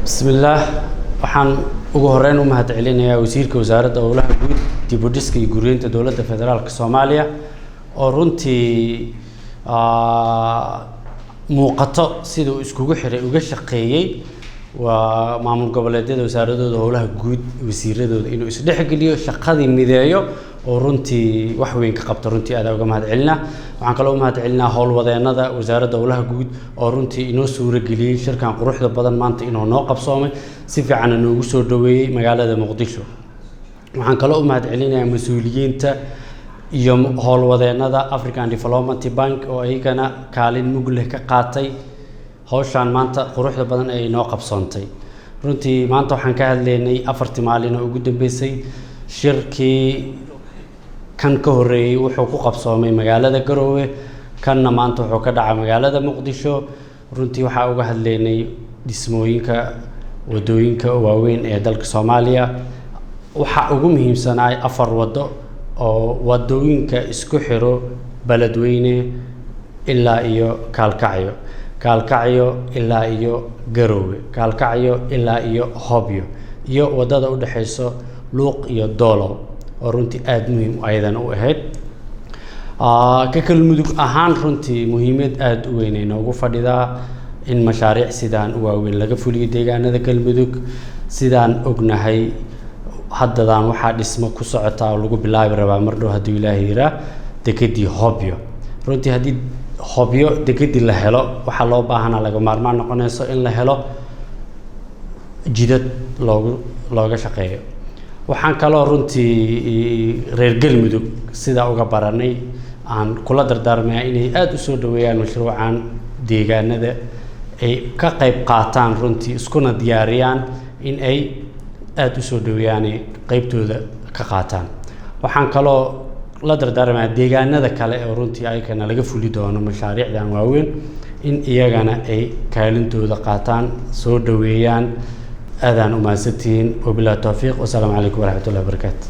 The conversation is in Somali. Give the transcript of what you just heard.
Bismillaah. Waxaan ugu horeyn u mahad celinayaa wasiirka Wasaaradda Howlaha Guud, dib u dhiska iyo guryeynta Dowladda Federaalka Soomaaliya, oo runtii muuqato siduu iskugu xiray, uga shaqeeyey waa maamul goboleedyada, wasaaradooda howlaha guud, wasiiradooda, inuu isdhexgeliyo, shaqadii mideeyo oo runtii wax weyn ka qabto. Runtii adaa uga mahad celinaa. Waxaan kaloo u mahad celinaa howlwadeenada Wasaaradda Howlaha Guud oo runtii inoo suurageliyey shirkan quruxda badan maanta inuu noo qabsoomay, si fiicanna noogu soo dhaweeyey magaalada Muqdisho. Waxaan kaloo u mahad celinayaa mas-uuliyiinta iyo howlwadeenada African Development Bank oo iyagana kaalin mug leh ka qaatay hawshaan maanta quruxda badan ay inoo qabsoontay. Runtii maanta waxaan ka hadlaynay 4tii maalin oo ugu dambeysay. Shirkii kan ka horreeyey wuxuu ku qabsoomay magaalada Garoowe, kanna maanta wuxuu ka dhacay magaalada Muqdisho. Runtii waxaa uga hadlaynay dhismooyinka wadooyinka waaweyn ee dalka Soomaaliya. Waxaa ugu muhiimsanaay 4 waddo oo wadooyinka isku xiro Beledweyne ilaa iyo Kaalkacyo, Kaalkacyo ilaa iyo Garoowe, Kaalkacyo ilaa iyo Hobyo, iyo waddada u dhexeyso Luuq iyo Doolow, oo runtii aada muhiim ayadana u ahayd. Ka Galmudug ahaan, runtii muhiimad aada u weyn ay noogu fadhidaa in mashaariic sidaan u waaweyn laga fuliyo deegaanada Galmudug. Sidaan ognahay, haddadan waxaa dhismo ku socotaa oo lagu bilaabi rabaa mar dhow, hadduu Ilaahay yiraa, dekedii Hobyo. Runtii haddii Hobyo dekedii la helo, waxaa loo baahanaa, laga maarmaan noqonayso in la helo jidad looga shaqeeyo. Waxaan kaloo runtii reer Galmudug sidaa uga baranay aan kula dardaarmayaa inay aada u soo dhaweeyaan mashruucan, deegaanada ay ka qayb qaataan, runtii iskuna diyaariyaan in ay aada u soo dhaweeyaan, ay qeybtooda ka qaataan. Waxaan kaloo la dardaarmayaa deegaanada kale oo runtii ayakana laga fuli doono mashaariicdan waaweyn in iyagana ay kaalintooda qaataan, soo dhaweeyaan. Aadaan u mahadsantihiin. Wabillahi towfiiq, wasalaamu calaykum waraxmatullahi wabarakaatu.